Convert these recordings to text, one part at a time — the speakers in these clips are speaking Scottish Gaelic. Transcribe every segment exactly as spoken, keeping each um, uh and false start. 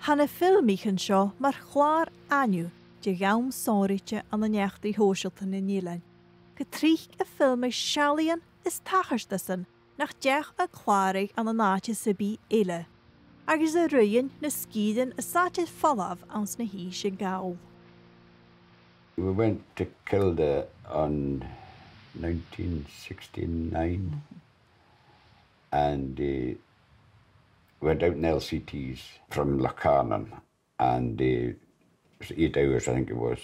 Tha na filmichean seo mar chlàr-ainneamh de dh'àm sònraichte ann an eachdraidh shòisealta nan Eilean, gu tric a' filmeadh seallaidhean is tachartasan nach deach a chlàradh ann an àite sam bith eile, agus a' ruighinn na sgìrean as fhaide air falbh anns na h-Innsean Gall. We went to Kilda on nineteen sixty-nine and uh, went out in L C Ts from Loch Carnan and uh, it was eight hours, I think it was,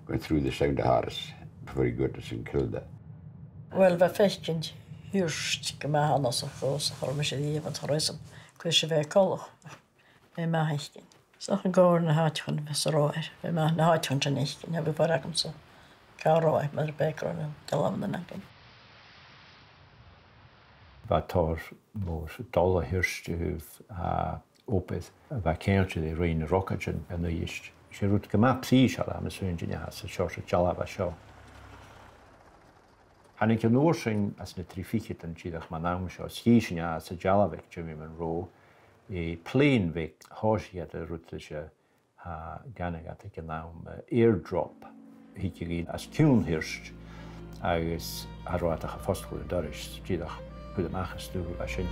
going through the Sound of Harris before you got to St Kilda. Well, bha faicinn hiort gu math annasach, gus an do chuir mise a-riamh an t-uiread sin, cuir sibh e coltach. Bha e math fhaicinn. 'S dòcha gur e na h-àiteachan a bha sa ròimh, bha e math na h-àiteachan sin fhaicinn, cha bhi fear agamsa gu robh e, mar a bha e ag ràdh, na dealbhan againn. Bha tòrr mòr dol a thighinn a thaobh obair a bha ceangailte ri roinn na rocaidean an Uibhist. 'S e rud gu math prìseil a tha mi a' smaoineachadh anns an t-seòrsa dealbh a tha seo. Thàinig an uair sin anns na trì ficheadan dìreach mun àm seo, 's chì sinn e anns an dealbh aig Jimmy Munro, e, plèan bheag, thòisich iad air rud ris a tha ag ainmeachadh aig an àm, eh, airdrop. Thigeadh e às ciùin thighinn agus cha robh iad ach a' fosgladh an dorais, dìreach a' cur a-mach an stuth a bha sin.